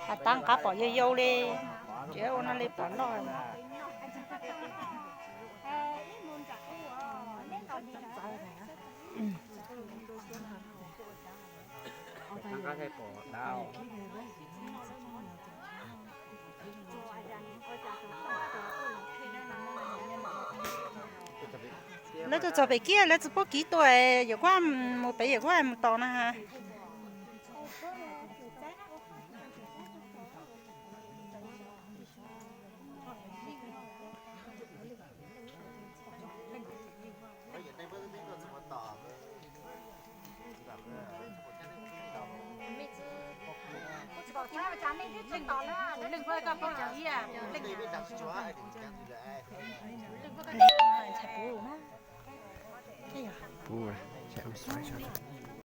Has tas nqa pom yau yau li, tsis ua no li pom loj. Lawv tuaj txog pem kiag, lawv tsis paub kiv tuaj, yawm kuab mus pem yawm kuab mus tos na. Puv,